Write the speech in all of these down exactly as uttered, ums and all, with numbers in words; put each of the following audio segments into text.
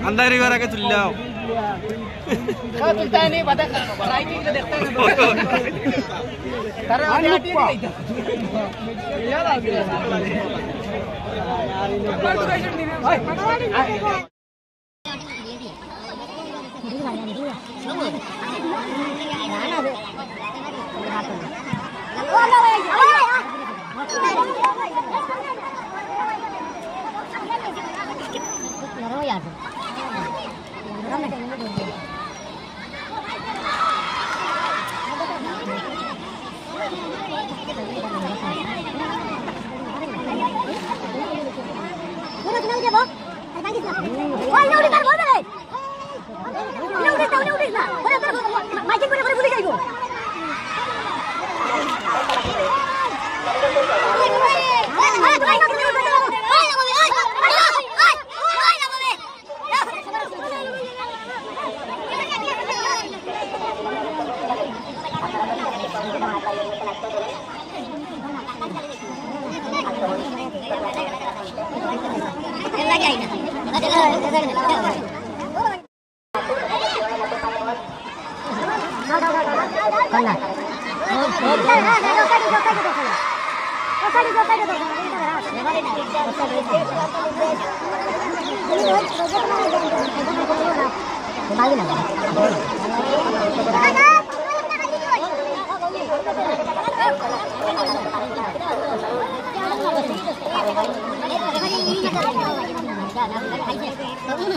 আন্দারি বার আগে তুললাম।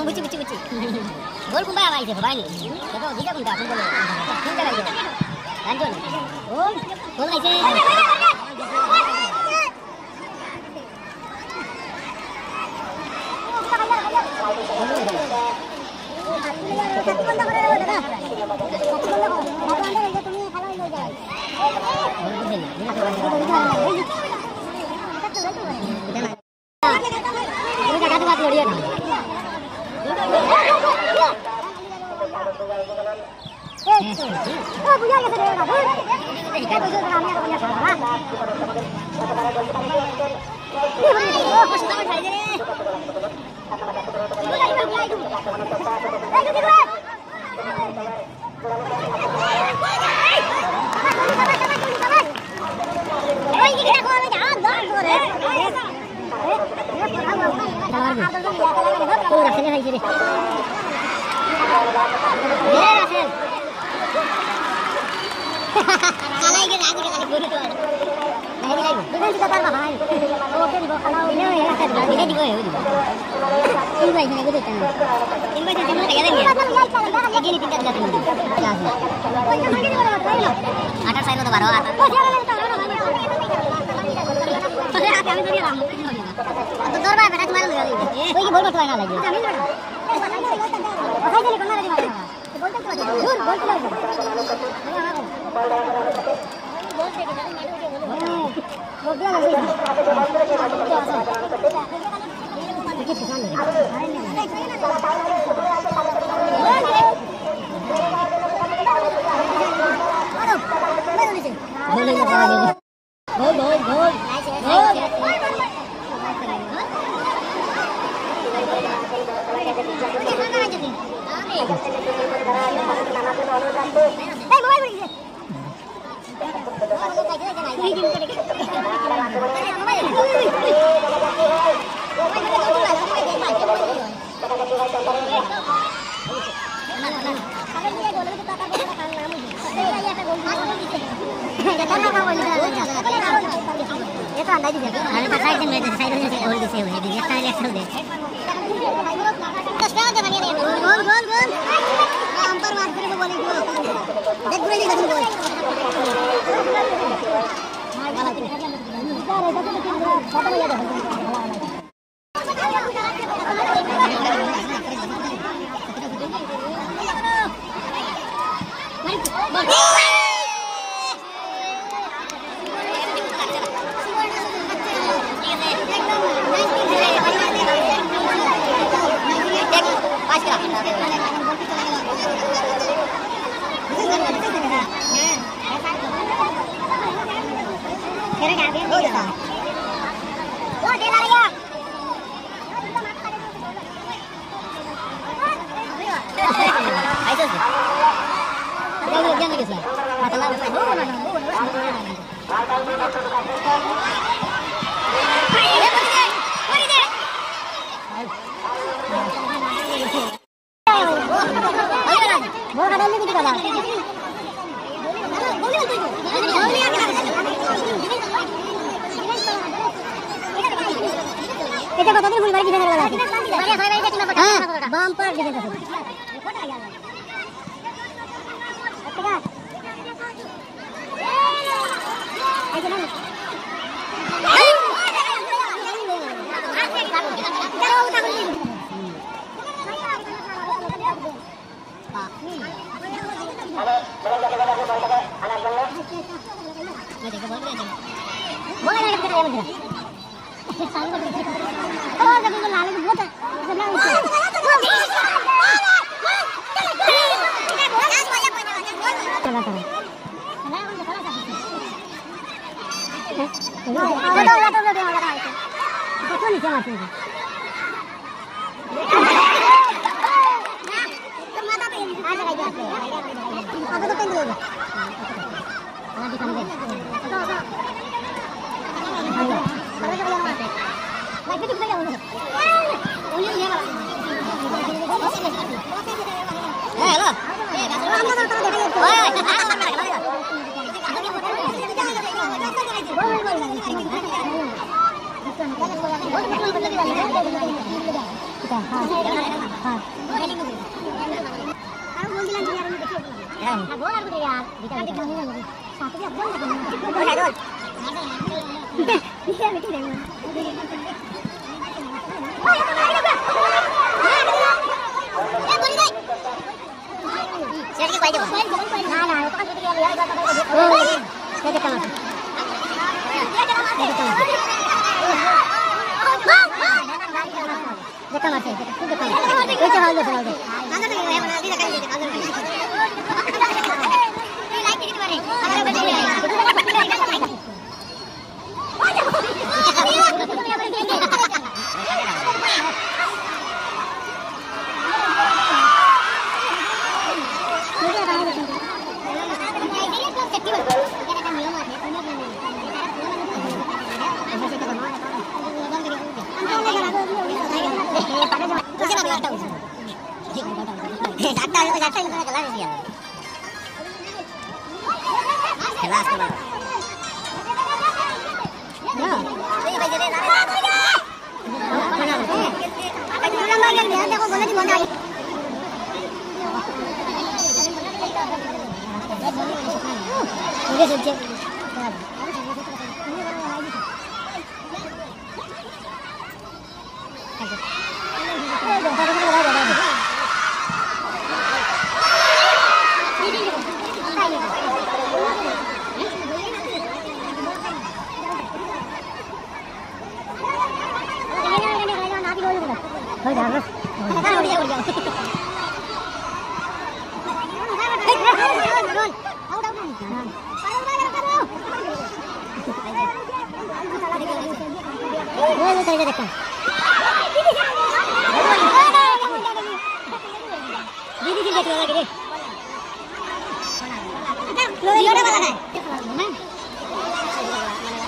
বুঝছি, বুঝছি, বুঝছি। গোল কুম্বা আবার আইছে, বাবা, নি। দেখো, দিকে কোনটা, কোন গোল? কোন জায়গায় গেল? রাঞ্জন। গোল, গোল আইছে। আঠাশ সাইজ তো বারো, আঠাশ। তো তোর ভাই বেটা তোমার লগে। ওই কি বলবো, তোমার না লাগে। গোল, গোল, গোল। আম্পায়ার মারছে রে, গোল, গোল। দেখ, ঘুরে নিয়ে গোল। এটা কতদিন ফুল বাড়ি ডিফেন্ডার বলা আছে? হ্যাঁ, বাম্পার ডিফেন্ডার।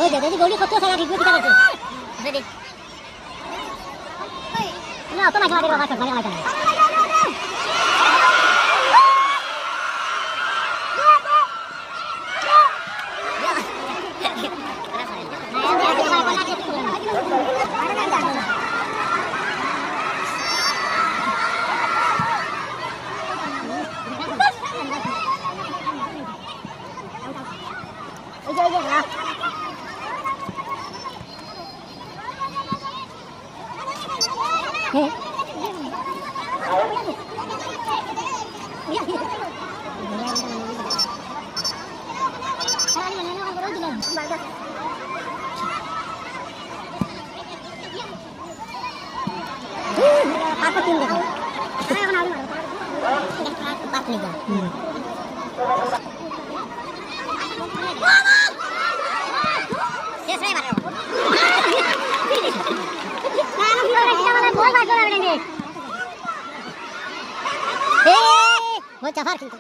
ওই যে, যদি গোলি করতে সারা ঠিক ঠিক আছে। না, তো মাঝে মাঝে বাবা চোখ মাঝে মাঝে। বল চাফার কিন্তু।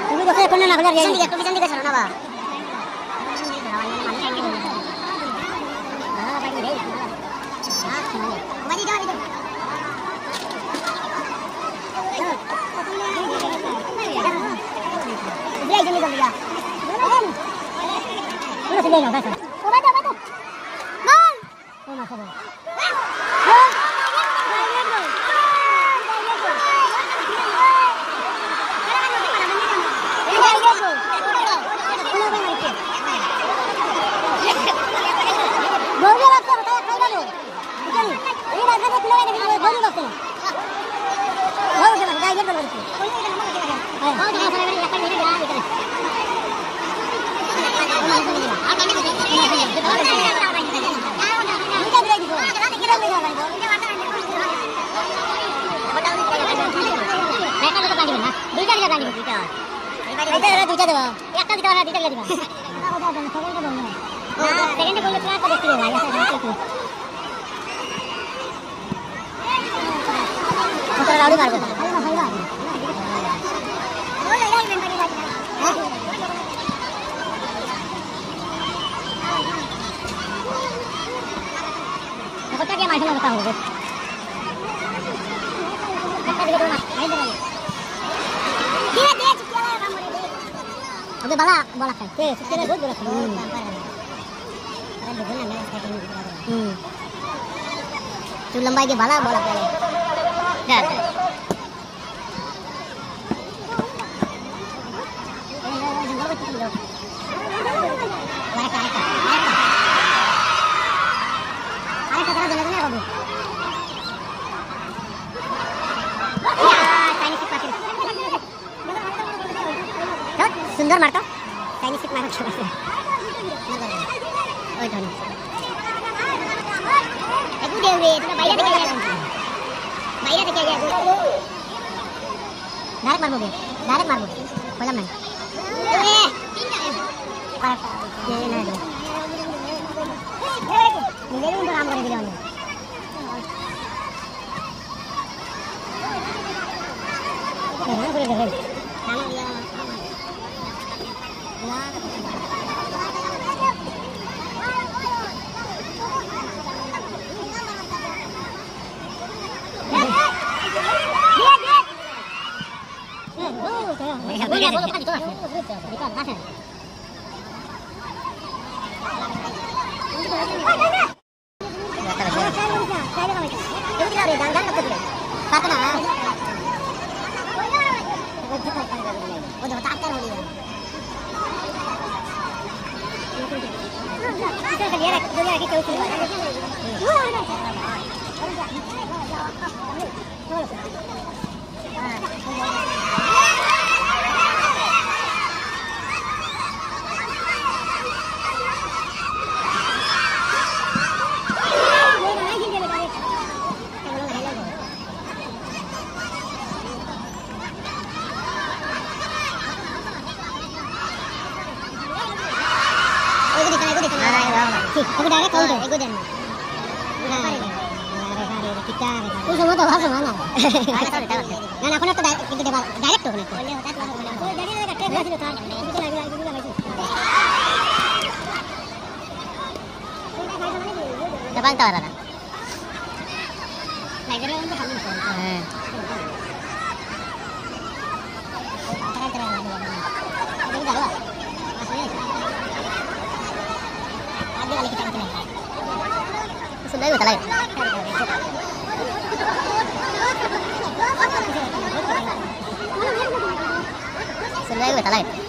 তুমি দেখো, এখন না করলে আর পিছন দিকে, একটু পিছন দিকে সরো না বা। দুইটা দিবা, দুইটা দিবা। একটা দিতে পারো, দুইটা দিবা। সেকেন্ডে বললে তোমার তো দেখতে দেবো, ভাই, আচ্ছা, আচ্ছা, আচ্ছা। ওটা রাউডি মারবো। ওটা কি মাঝে মাঝে খাওয়া হবে? একটা দিকে তোমার, এই ধরো। ধীরে ধীরে চুপ করে রাম বলে দে। ওকে বালা, বলা খাই। এ, চুপ করে বহুত বলা খাই। হুম। হুম। চুল লম্বাই দিয়ে বালা, বলা খাই। যা, যা। ধুর, সুন্দর মার তো। চাইনিজ সিট মার তো। ওই তো না। একটু দেও রে, তোমরা বাইরে থেকে আইয়া। বাইরে থেকে আইয়া। ডাইরেক্ট মারবো বে, ডাইরেক্ট মারবো। কইলাম না। এ, এ, না, না। নিজেরই কিন্তু রাম করে দিলে অনেক। ওকে ডাইরেক্ট কল দে। ওই সময় তো ভাষা না। না, না, এখন একটা ডাইরেক্ট, কিন্তু ডাইরেক্ট ওখানে একটা। জাপান তো আলাদা। হ্যাঁ। সুন্দর কথা লাগে। সুন্দর কথা লাগে।